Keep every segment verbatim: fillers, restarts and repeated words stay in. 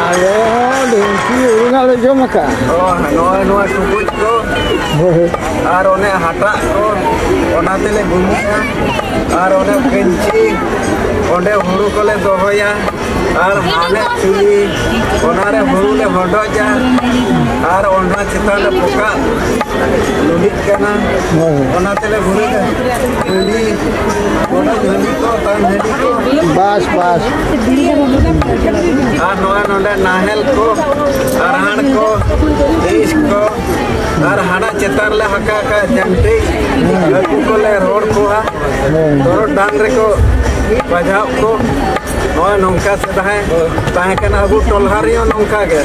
ᱟᱞᱮ ᱦᱚᱸ ᱰᱷᱤᱝᱠᱤ ᱦᱩᱲᱩᱝᱟᱜ ᱞᱮ ᱡᱚᱢ ᱟᱠᱟᱫᱼᱟ᱾ ᱚ, ᱱᱚᱜᱼᱚᱭ ᱱᱚᱣᱟ ᱴᱩᱠᱩᱡ ᱠᱚ᱾ ᱦᱳᱭ᱾ ᱟᱨ ᱚᱱᱮ ᱦᱟᱴᱟᱜ ᱠᱚ, ᱚᱱᱟ ᱛᱮᱞᱮ ᱜᱩᱢᱩᱜᱼᱟ᱾ ᱟᱨ ᱚᱱᱮ ᱠᱟᱹᱧᱪᱤ, ᱚᱸᱰᱮ ᱦᱩᱲᱩ ᱠᱚᱞᱮ ᱫᱚᱦᱚᱭᱟ᱾ ᱟᱨ ᱦᱟᱱᱮ ᱪᱩᱞᱤ, ᱚᱱᱟᱨᱮ ᱦᱩᱲᱩ ᱞᱮ ᱦᱚᱰᱚᱡᱟ᱾ ᱟᱨ ᱚᱱᱟ ᱪᱮᱛᱟᱱ ᱨᱮ ᱯᱚᱠᱟ ᱞᱩᱰᱤᱜ ᱠᱟᱱᱟ᱾ ᱦᱳᱭ᱾ ᱚᱱᱟ ᱛᱮᱞᱮ ᱜᱩᱨᱤᱡᱟ᱾ ᱦᱟᱺᱰᱤ, ᱚᱱᱟ ᱦᱟᱺᱰᱤ ᱠᱚ, ᱛᱟᱝ ᱦᱟᱺᱰᱤ ᱠᱚ᱾ ᱵᱟᱥ, ᱵᱟᱥ᱾ ᱟᱨ ᱱᱚᱣᱟ ᱱᱚᱰᱮ ᱱᱟᱦᱮᱞ ᱠᱚ, ᱟᱨᱦᱟᱲ ᱠᱚ, ᱰᱤᱥ ᱠᱚ, ᱟᱨ ᱦᱟᱱᱟ ᱪᱮᱛᱟᱱ ᱨᱮᱞᱮ ᱦᱟᱠᱟ ᱠᱟᱜᱼᱟ ᱡᱟᱱᱴᱤ, ᱦᱟᱹᱠᱩ ᱠᱚᱞᱮ ᱨᱚᱦᱚᱲ ᱠᱚᱣᱟ᱾ ᱦᱮᱸ᱾ ᱫᱚᱨᱚ ᱰᱟᱝ ᱨᱮᱠᱚ ᱵᱟᱡᱷᱟᱣ ᱠᱚ, ᱱᱚᱜᱼᱚᱭ ᱱᱚᱝᱠᱟ ᱥᱮᱫᱟᱭ ᱛᱟᱦᱮᱸ ᱠᱟᱱᱟ ᱟᱵᱚ ᱴᱚᱞᱦᱟ ᱨᱮᱦᱚᱸ ᱱᱚᱝᱠᱟ ᱜᱮ᱾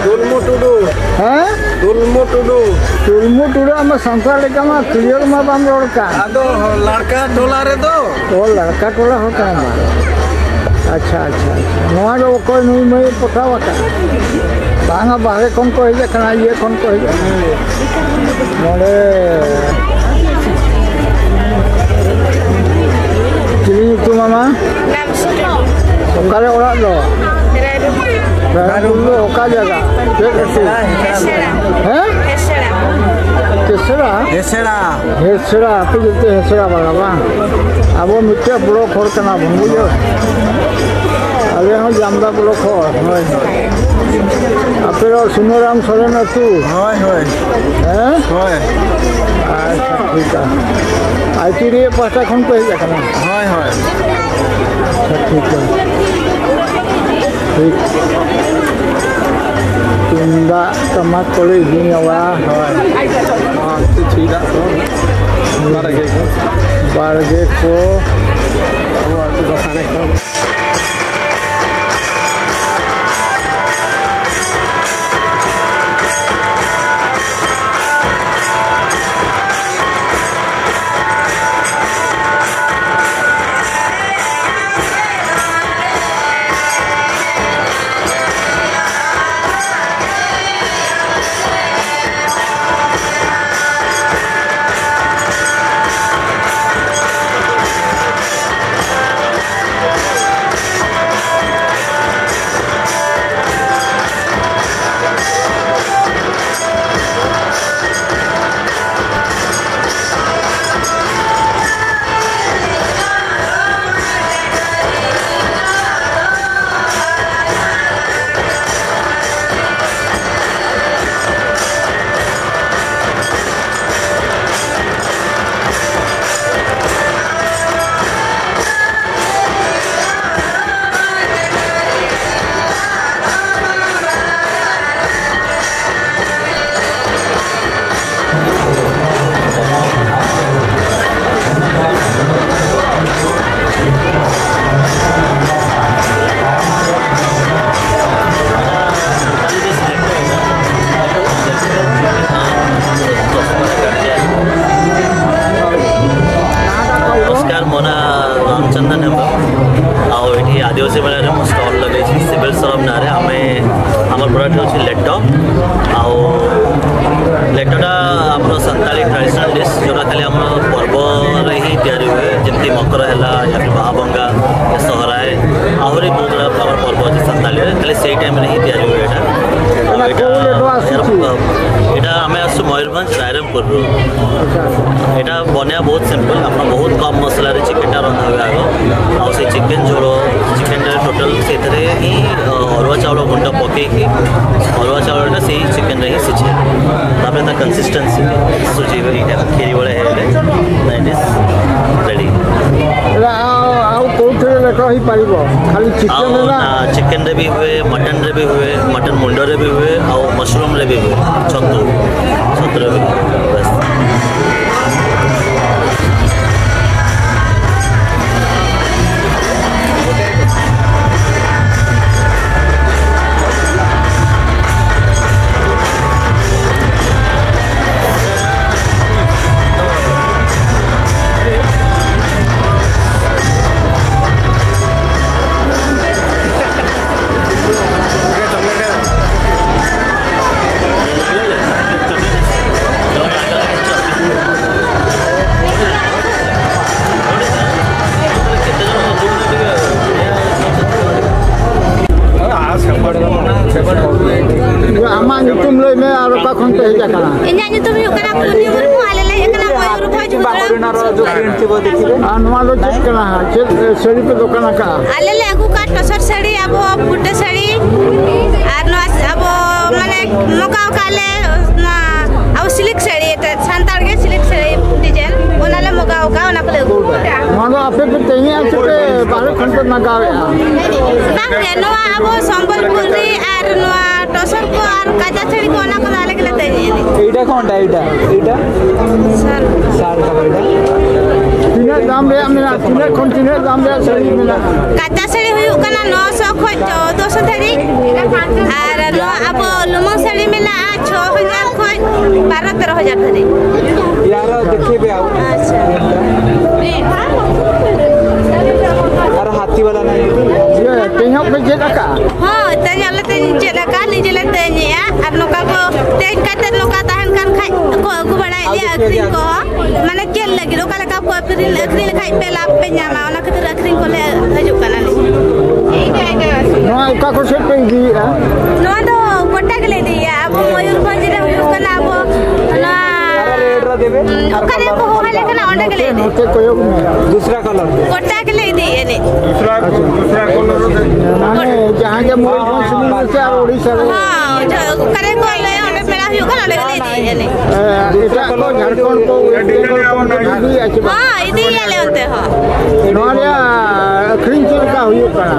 ᱫᱩᱞᱢᱩ ᱴᱩᱰᱩ᱾ ᱦᱮᱸ? ᱫᱩᱞᱢᱩ ᱴᱩᱰᱩ᱾ ᱫᱩᱞᱢᱩ ᱴᱩᱰᱩ, ᱟᱢ ᱢᱟ ᱥᱟᱱᱛᱟᱲ ᱞᱮᱠᱟ ᱢᱟ clear ᱢᱟ ᱵᱟᱢ ᱨᱚᱲ ᱠᱟᱱ᱾ ᱟᱫᱚ ᱞᱟᱲᱠᱟ ᱴᱚᱞᱟ ᱨᱮᱫᱚ᱾ ᱚ, ᱞᱟᱲᱠᱟ ᱴᱚᱞᱟ ᱦᱚᱲ ᱠᱟᱱᱟ ᱵᱟᱝ? ᱟᱪᱪᱷᱟ, ᱟᱪᱪᱷᱟ, ᱟᱪᱪᱷᱟ᱾ ᱱᱚᱣᱟ ᱫᱚ ᱚᱠᱚᱭ ᱱᱩᱭ ᱢᱟᱹᱭᱮ ᱯᱚᱴᱟᱣ ᱟᱠᱟᱫ? ᱵᱟᱝᱟ, ᱵᱟᱦᱨᱮ ᱠᱷᱚᱱ ᱠᱚ ᱦᱮᱡ ᱟᱠᱟᱱᱟ, ᱤᱭᱟᱹ ᱠᱷᱚᱱ ᱠᱚ ᱦᱮᱡ ᱟᱠᱟᱱᱟ᱾ ᱱᱚᱰᱮ ᱪᱤᱞᱤ ᱧᱩᱛᱩᱢ ᱟᱢᱟ? ᱚᱠᱟᱨᱮ ᱚᱲᱟᱜ ᱫᱚ? ᱨᱟᱭᱨᱚᱝᱯᱩᱨ ᱫᱚ ᱚᱠᱟ ᱡᱟᱭᱜᱟ? ᱪᱮᱫ ᱟᱹᱛᱩ? ᱦᱮᱸ? ᱦᱮᱥᱲᱟ? ᱦᱮᱥᱲᱟ᱾ ᱦᱮᱥᱲᱟ, ᱟᱯᱮ ᱡᱚᱛᱚ ᱦᱮᱥᱲᱟ ᱵᱟᱞᱟ ᱵᱟᱝ? ᱟᱵᱚ ᱢᱤᱫᱴᱮᱡ block ᱦᱚᱲ ᱠᱟᱱᱟ ᱵᱚᱱ, ᱵᱩᱡᱷᱟᱹᱣ? ᱟᱞᱮ ᱦᱚᱸ ᱡᱟᱢᱫᱟ block ᱦᱚᱲ᱾ ᱦᱳᱭ, ᱦᱳᱭ᱾ ᱟᱯᱮ ᱫᱚ ᱥᱩᱱᱟᱹᱨᱟᱢ ᱥᱚᱨᱮᱱ ᱟᱹᱛᱩ? ᱦᱳᱭ, ᱦᱳᱭ᱾ ᱦᱮᱸ? ᱦᱳᱭ᱾ ᱟᱪᱪᱷᱟ, ᱴᱷᱤᱠ ᱜᱮᱭᱟ᱾ ᱟᱭ ᱴᱤ ᱰᱤ ᱮ ᱯᱟᱦᱴᱟ ᱠᱷᱚᱱ ᱯᱮ ᱦᱮᱡ ᱟᱠᱟᱱᱟ? ᱦᱳᱭ, ᱦᱳᱭ᱾ ᱟᱪᱪᱷᱟ, ᱴᱷᱤᱠ ᱜᱮᱭᱟ᱾ ᱴᱷᱤᱠ᱾ ᱛᱩᱢᱫᱟᱜ ᱴᱟᱢᱟᱠ ᱠᱚᱞᱮ ᱤᱫᱤ ᱧᱚᱜᱟ᱾ ᱦᱳᱭ᱾ ᱱᱚᱣᱟ ᱪᱮᱫ ᱪᱷᱩᱭ ᱫᱟᱜ ᱠᱚ? ᱵᱟᱲᱜᱮ ᱠᱚ᱾ ᱵᱟᱲᱜᱮ ᱠᱚ᱾ ᱟᱵᱚᱣᱟᱜ ᱫᱚ ᱥᱟᱬᱮᱥ ᱠᱚ᱾ ଟ୍ରାଡିସନାଲ ଡିସ୍, ଯୋଉଟା ଖାଲି ଆମ ପର୍ବରେ ହିଁ ତିଆରି ହୁଏ, ଯେମିତି ମକର ହେଲା, ୟା ଫିର ବାହା ବଙ୍ଗା, ୟା ସହରାଏ, ଆହୁରି ବହୁତ ଗୁଡ଼ା ଆମର ପର୍ବ ଅଛି ସାନ୍ତାଳୀରେ, ଖାଲି ସେଇ ଟାଇମରେ ହିଁ ତିଆରି ହୁଏ ଏଇଟା। ଆଉ ଏଇଟା, କୋଉ ଲେଟୁ ଆସୁଛି? ଏଇଟା, ଏଇଟା ଆମେ ଆସୁଛୁ ମୟୂରଭଞ୍ଜ ରାଇରଙ୍ଗପୁରରୁ। ଏଇଟା ବନେଇବା ବହୁତ ସିମ୍ପଲ। ଆପଣ ବହୁତ କମ୍ ମସଲାରେ ଚିକେନଟା ରନ୍ଧା ହୁଏ ଆଗ। ଆଉ ସେଇ ଚିକେନ ଝୋଳ, ଚିକେନରେ ଟୋଟାଲ ସେଥିରେ ହିଁ, ଅ, ଅରୁଆ ଚାଉଳ ଗୁଣ୍ଡ ପକେଇକି, ଅରୁଆ ଚାଉଳଟା ସେଇ ଚିକେନରେ ହିଁ ସିଝେ। ତାପରେ ତା କନସିଷ୍ଟେନ୍ସି ସୁଜି ଏଇଟା କ୍ଷୀରି ଭଳିଆ ହେଇଗଲେ, then it is ready। ଏଇଟା ଆଉ, ଆଉ କୋଉଥିରେ ଲେଖା ହେଇପାରିବ? ଖାଲି ଆଉ ଚିକେନ ନା? ନା, ଚିକେନରେ ବି ହୁଏ, ମଟନରେ ବି ହୁଏ, ମଟନ ମୁଣ୍ଡରେ ବି ହୁଏ, ଆଉ ମସରୁମରେ ବି ହୁଏ, ଛତୁ, ଛତୁରେ ବି ହୁଏ। ବାସ୍। ᱟᱢᱟᱜ ᱧᱩᱛᱩᱢ ᱞᱟᱹᱭ ᱢᱮ ᱟᱨ ᱚᱠᱟ ᱠᱷᱚᱱ ᱯᱮ ᱦᱮᱡ ᱟᱠᱟᱱᱟ? ᱤᱧᱟᱹᱜ ᱧᱩᱛᱩᱢ ᱦᱩᱭᱩᱜ ᱠᱟᱱᱟ ᱯᱩᱨᱱᱤ ᱢᱩᱨᱢᱩ, ᱟᱞᱮ ᱞᱮ ᱦᱮᱡ ᱟᱠᱟᱱᱟ ᱢᱚᱭᱩᱨᱵᱷᱚᱸᱡᱽ ᱵᱚᱫᱨᱟᱢ᱾ ᱟᱨ ᱱᱚᱣᱟ ᱫᱚ ᱪᱮᱫ ᱠᱟᱱᱟ? ᱪᱮᱫ ᱥᱟᱹᱲᱤ ᱯᱮ ᱫᱚᱠᱟᱱ ᱟᱠᱟᱫᱼᱟ? ᱟᱞᱮ ᱞᱮ ᱟᱹᱜᱩ ᱠᱟᱜᱼᱟ ᱴᱚᱥᱚᱨ ᱥᱟᱹᱲᱤ, ᱟᱵᱚ ᱯᱷᱩᱴᱟᱹ ᱥᱟᱹᱲᱤ, ᱟᱨ ᱱᱚᱣᱟ ᱟᱵᱚ ᱢᱟᱱᱮ ᱢᱚᱜᱟᱣ ᱠᱟᱜ ᱞᱮ, ᱱᱚᱣᱟ ᱟᱵᱚ ᱥᱤᱞᱤᱠ ᱥᱟᱹᱲᱤ, ᱮᱱᱛᱮᱫ ᱥᱟᱱᱛᱟᱲ ᱜᱮ ᱥᱤᱞᱤᱠ ᱥᱟᱹᱲᱤ ᱰᱤᱡᱟᱭᱤᱱ, ᱚᱱᱟ ᱞᱮ ᱢᱚᱜᱟᱣ ᱠᱟᱜᱼᱟ, ᱚᱱᱟ ᱠᱚᱞᱮ ᱟᱹᱜᱩ ᱠᱟᱜᱼᱟ᱾ ᱱᱚᱣᱟ ᱫᱚ ᱟᱯᱮ ᱯᱮ ᱛᱮᱧᱮᱜᱼᱟ ᱥᱮ ᱯᱮ ᱵᱟᱦᱨᱮ ᱠᱷᱚᱱ ᱯᱮ ᱢᱟᱜᱟᱣᱮᱜᱼᱟ? ᱵᱟᱝ ᱜᱮ, ᱱᱚᱣᱟ ᱟᱵᱚ ᱥᱚᱢᱵᱚᱞᱯᱩᱨᱤ ᱟᱨ ᱱᱚᱣᱟ ᱴᱚᱥᱚᱨ ᱠᱚ ᱟᱨ ᱠᱟᱪᱟ ᱥᱟᱹᱲᱤ ᱠᱚ, ᱚᱱᱟ ᱠᱚᱫᱚ ᱟᱞᱮ ᱜᱮᱞᱮ ᱛᱮᱧᱮᱜᱼᱟ᱾ ଏଇଟା କଣଟା ଏଇଟା? ଏଇଟା? ᱥᱟᱞ᱾ ᱥᱟᱞ ᱠᱟᱱᱟ ᱮᱭᱴᱟ᱾ ᱛᱤᱱᱟᱹᱜ ᱫᱟᱢ ᱨᱮᱭᱟᱜ ᱢᱮᱱᱟᱜᱼᱟ? ᱛᱤᱱᱟᱹᱜ ᱠᱷᱚᱱ ᱛᱤᱱᱟᱹᱜ ᱫᱟᱢ ᱨᱮᱭᱟᱜ ᱥᱟᱹᱲᱤ ᱢᱮᱱᱟᱜᱼᱟ? ᱠᱟᱪᱟ ᱥᱟᱹᱲᱤ ᱦᱩᱭᱩᱜ ᱠᱟᱱᱟ ᱱᱚᱥᱚ ᱠᱷᱚᱱ ᱪᱳᱫᱚᱥᱚ ᱫᱷᱟᱹᱨᱤᱡ, ᱟᱨ ᱱᱚᱣᱟ ᱟᱵᱚ ᱞᱩᱢᱟᱹᱝ ᱥᱟᱹᱲᱤ ᱢᱮᱱᱟᱜᱼᱟ ᱪᱷᱚ ᱦᱟᱡᱟᱨ ᱠᱷᱚᱱ ᱵᱟᱨᱚ ᱛᱮᱨᱚ ᱦᱟᱡᱟᱨ ᱫᱷᱟᱹᱨᱤᱡ᱾ ᱭᱟᱨ ᱫᱮᱠᱷᱤᱭᱮ ᱟᱯ᱾ ᱟᱪᱪᱷᱟ᱾ ᱟᱨ ᱦᱟᱹᱛᱤ ᱵᱟᱞᱟ ᱱᱟᱭ᱾ ᱤᱭᱟᱹ, ᱛᱮᱧ ᱦᱚᱸ ᱯᱮ ᱪᱮᱫ ᱟᱠᱟᱫᱼᱟ? ᱦᱳᱭ, ᱛᱮᱧ ᱟᱞᱮ ᱛᱮᱧ ᱪᱮᱫ ᱟᱠᱟᱫᱼᱟ, ᱱᱤᱡᱮ ᱞᱮ ᱛᱮᱧᱮᱜᱼᱟ᱾ ᱟᱨ ᱱᱚᱝᱠᱟ ᱠᱚ ᱛᱮᱧ ᱠᱟᱛᱮ ᱱᱚᱝᱠᱟ ᱛᱟᱦᱮᱱ ᱠᱷᱟᱱ ᱠᱷᱟᱡ ᱠᱚ ᱟᱹᱜᱩ ᱵᱟᱲᱟᱭᱮᱫ ᱞᱮᱭᱟ ᱟᱹᱠᱷᱨᱤᱧ ᱠᱚᱦᱚᱸ᱾ ᱢᱟᱱᱮ ᱪᱮᱫ ᱞᱟᱹᱜᱤᱫ, ᱚᱠᱟ ᱞᱮᱠᱟ ᱠᱚ ᱟᱹᱠᱷᱨᱤᱧ, ᱟᱹᱠᱷᱨᱤᱧ ᱞᱮᱠᱷᱟᱡ ᱯᱮ ᱞᱟᱵᱷ ᱯᱮ ᱧᱟᱢᱟ, ᱚᱱᱟ ᱠᱷᱟᱹᱛᱤᱨ ᱟᱹᱠᱷᱨᱤᱧ ᱠᱚᱞᱮ ᱦᱤᱡᱩᱜ ᱠᱟᱱᱟ ᱞᱮ᱾ ᱱᱚᱣᱟ ᱚᱠᱟ ᱠᱚ ᱥᱮᱫ ᱯᱮ ᱤᱫᱤᱭᱮᱫᱼᱟ? ᱱᱚᱣᱟ ᱫᱚ ᱜᱚᱴᱟ ᱜᱮᱞᱮ ᱤᱫᱤᱭᱮᱫᱼᱟ᱾ ᱟᱵᱚ ᱢᱚᱭᱩᱨᱵᱷᱚᱸᱡᱽ ᱨᱮ ᱦᱩᱭᱩᱜ ᱠᱟᱱᱟ, ᱟᱵᱚ ᱱᱚᱣᱟ, ᱚᱠᱟ ᱨᱮ ᱠᱚ ᱦᱚᱦᱚ ᱟᱞᱮ ᱠᱟᱱᱟ, ᱚᱸᱰᱮ ᱜᱮᱞᱮ ᱤᱫᱤᱭᱟ᱾ ᱱᱚᱛᱮ ᱠᱚᱭᱚᱜ ᱢᱮ᱾ ᱫᱩᱥᱨᱟ ᱠᱟᱞᱟᱨ᱾ ᱜᱚᱴᱟ ᱜᱮᱞᱮ ᱤᱫᱤᱭᱮᱫᱼᱟ ᱮᱱᱮᱡ᱾ ᱫᱩᱥᱨᱟ, ᱫᱩᱥᱨᱟ ᱠᱟᱞᱟᱨ᱾ ᱢᱟᱱᱮ ᱡᱟᱦᱟᱸ ᱜᱮ ᱢᱚᱭᱩᱨᱵᱷᱚᱸᱡᱽ ᱥᱩᱢᱩᱝ ᱥᱮ ᱟᱨ ᱳᱰᱤᱥᱟ ᱨᱮ? ᱦᱚᱸ, ᱡᱷᱚ-, ᱚᱠᱟ ᱨᱮ ᱠᱚ ᱞᱟᱹᱭᱟ, ᱚᱸᱰᱮ ᱢᱮᱞᱟ ᱦᱩᱭᱩᱜ ᱠᱟᱱᱟ, ᱚᱸᱰᱮ ᱜᱮᱞᱮ ᱤᱫᱤᱭᱮᱫᱼᱟ ᱮᱱᱮᱡ᱾ ᱦᱮᱸ, ᱮᱴᱟᱜ ᱠᱚ ᱡᱷᱟᱲᱠᱷᱚᱸᱰ ᱠᱚ, ᱣᱮᱥᱴ ᱵᱮᱝᱜᱚᱞ ᱠᱚ ᱤᱫᱤᱭᱮᱫᱼᱟ ᱪᱮ ᱵᱟᱝ? ᱦᱚᱸ, ᱤᱫᱤᱭᱮᱫᱼᱟ ᱞᱮ ᱚᱱᱛᱮ ᱦᱚᱸ᱾ ᱱᱚᱣᱟ ᱨᱮᱭᱟᱜ ᱟᱹᱠᱷᱨᱤᱧ ᱪᱮᱫ ᱞᱮᱠᱟ ᱦᱩᱭᱩᱜ ᱠᱟᱱᱟ?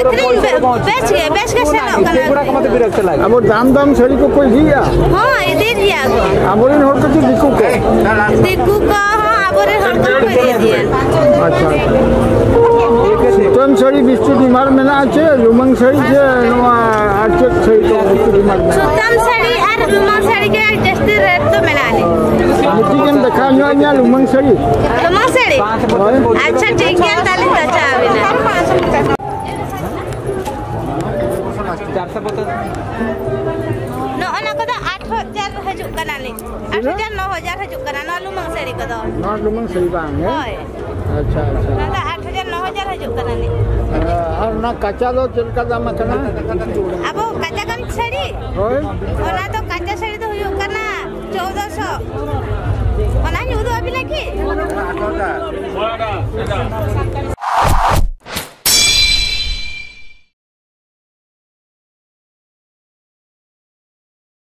ᱟᱹᱠᱷᱨᱤᱧ ᱵᱮ-, ᱵᱮᱥ ᱜᱮ, ᱵᱮᱥ ᱜᱮ ᱥᱮᱱᱚᱜ ᱠᱟᱱᱟ᱾ ᱟᱵᱚ ᱫᱟᱢ ᱫᱟᱢ ᱥᱟᱹᱲᱤ ᱠᱚᱠᱚ ᱤᱫᱤᱭᱮᱫᱼᱟ? ᱦᱚᱸ, ᱤᱫᱤᱭᱮᱫ ᱜᱮᱭᱟ ᱠᱚ᱾ ᱟᱵᱚᱨᱮᱱ ᱦᱚᱲ ᱠᱚ ᱪᱮ ᱫᱤᱠᱩ ᱠᱚ? ᱫᱤᱠᱩ ᱠᱚ ᱦᱚᱸ ᱟᱵᱚᱨᱮᱱ ᱦᱚᱲ ᱠᱚ ᱠᱚ ᱤᱫᱤᱭᱮᱫ ᱜᱮᱭᱟ᱾ ᱟᱪᱪᱷᱟ, ᱟᱪᱪᱷᱟ᱾ ᱥᱩᱛᱟᱹᱢ ᱥᱟᱹᱲᱤ ᱵᱤᱥᱛᱩ ᱰᱤᱢᱟᱱᱰ ᱢᱮᱱᱟᱜᱼᱟ ᱪᱮ ᱞᱩᱢᱟᱹᱝ ᱥᱟᱹᱲᱤ ᱪᱮ ᱱᱚᱣᱟ ᱟᱨ ᱪᱮᱫ ᱥᱟᱹᱲᱤ ᱠᱚ ᱵᱤᱥᱛᱩ ᱰᱤᱢᱟᱱᱰ ᱢᱮᱱᱟᱜᱼᱟ? ᱥᱩᱛᱟᱹᱢ ᱥᱟᱹᱲᱤ ᱟᱨ ᱞᱩᱢᱟᱹᱝ ᱥᱟᱹᱲᱤ ᱜᱮ ᱡᱟᱹᱥᱛᱤ ᱨᱮᱴ ᱫᱚ ᱢᱮᱱᱟᱜᱼᱟ ᱱᱤᱡ᱾ ᱢᱤᱫᱴᱤᱡ ᱮᱢ ᱫᱮᱠᱷᱟᱣ ᱧᱚᱜ ᱟᱹᱧᱟ ᱞᱩᱢᱟᱹᱝ ᱥᱟᱹᱲᱤ? ᱞᱩᱢᱟᱹᱝ ᱥᱟᱹᱲᱤ? ᱦᱳᱭ᱾ ᱟᱪᱪᱷᱟ, ᱴᱷᱤᱠ ᱜᱮᱭᱟ, ᱛᱟᱦᱞᱮ ᱫᱮᱠᱷᱟᱣ ᱟᱹᱵᱤᱱᱟ᱾ ᱱᱚᱜᱼᱚ ᱱᱟ ᱠᱚᱫᱚ ᱟᱴ ᱦᱟᱡᱟᱨ ᱦᱤᱡᱩᱜ ᱠᱟᱱᱟ ᱱᱤᱡ᱾ ᱟᱴ ᱦᱟᱡᱟᱨ, ᱱᱚ ᱦᱟᱡᱟᱨ ᱦᱤᱡᱩᱜ ᱠᱟᱱᱟ ᱱᱚᱣᱟ ᱞᱩᱢᱟᱹᱝ ᱥᱟᱹᱲᱤ ᱠᱚᱫᱚ᱾ ᱱᱚᱣᱟ ᱞᱩᱢᱟᱹᱝ ᱥᱟᱹᱲᱤ ᱵᱟᱝ, ᱦᱮᱸ? ᱦᱳᱭ᱾ ᱟᱪᱪᱷᱟ, ᱟᱪᱪᱷᱟ᱾ ᱱᱚᱣᱟ ᱫᱚ ᱟᱴ ᱦᱟᱡᱟᱨ, ᱱᱚ ᱦᱟᱡᱟᱨ ᱦᱤᱡᱩᱜ ᱠᱟᱱᱟ ᱱᱤᱡ᱾ ᱟᱨ ᱚᱱᱟ ᱠᱟᱸᱪᱟ ᱫᱚ ᱪᱮᱫ ᱞᱮᱠᱟ ᱫᱟᱢ ᱟᱠᱟᱱᱟ? ᱟᱵᱚ ᱠᱟᱸᱪᱟ ᱠᱟᱱ ᱥᱟᱹᱲᱤ? ᱦᱳᱭ᱾ ᱚᱱᱟ ᱫᱚ ᱠᱟᱸᱪᱟ ᱥᱟᱹᱲᱤ ᱫᱚ ᱦᱩᱭᱩᱜ ᱠᱟᱱᱟ ᱪᱳᱫᱚᱥᱚ᱾ ᱚᱱᱟᱧ ᱩᱫᱩᱜ ᱟᱹᱵᱤᱱᱟ ᱠᱤ?